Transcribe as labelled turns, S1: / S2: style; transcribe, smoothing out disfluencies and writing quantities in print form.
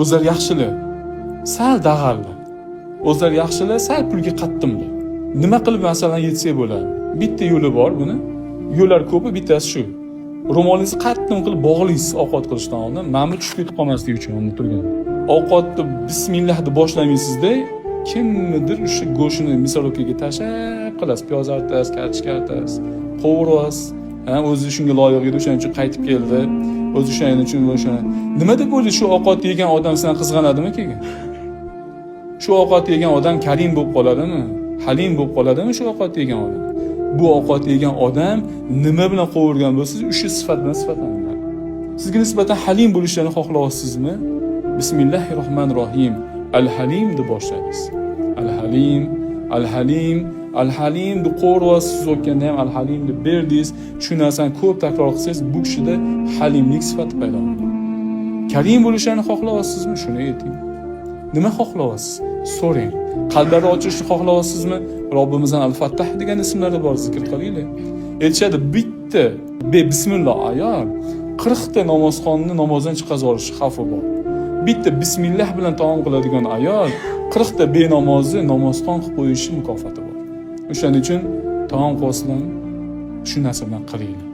S1: O'zlari yaxshilar, sal dag'allar. O'zlari yaxshilar, sal pulga qattimlar. Nima qilib, masalan, yetsak bo'ladi? Bitta yo'li bor buni. Yo'llar ko'pi, bittasi shu. Ro'molingizni qattim qilib bog'laysiz ovqat qilishdan oldin, mana bu tushib ketib qolmasligi uchun unda turgan. Ovqatni bismillah deb boshlamaysizda, kimnidir o'sha go'shtini мясорубка ga tashlab qilasiz, piyoz artasiz, kartoshka artasiz, qovurasiz. Ha, o'zi shunga loyiq edi, o'shaning uchun qaytib keldi. O'zi o'shaning uchun o'sha. Nima deb o'ylaysiz, shu ovqat yegan odam sizdan qizg'anadimi keyin? Shu ovqat yegan odam karim bo'lib qoladimi? Halim bo'lib qoladimi shu ovqat yegan odam? Bu ovqat yegan odam nima bilan qovurgan bo'lsangiz, o'sha sifat bilan sifatlanadi. Sizga nisbatan halim bo'lishlarini xohlayapsizmi? Bismillahir rohmanir rohim. Al-Halim deb boshlaysiz. Al-Halim, Al-Halim, Al-Halim deb qovuryapsiz, suzayotganda ham Al-Halim deb berdingiz. Shu narsani ko'p takror qilsangiz, bu kishida halimlik sifati paydo bo'ladi. Karim bo'lishlarini xohlayapsizmi? Shuni ayting. Nima xohlayapsiz? So'rang. Qalblarni ochishni xohlayapsizmi? Robbimizdan Al-Fattah degan ismlari bor, zikr qilinglar. Aytishadi, bitta be bismillah ayol 40 ta namozxonni namozdan chiqazib olish xavfi bor. Bitta bismillah bilan taom qiladigan ayol 40 ta benamozni namozxon qilib qo'yishi mukofoti bor. O'shaning uchun taom qilyapsizlarmi? Shu narsa bilan qilinglar.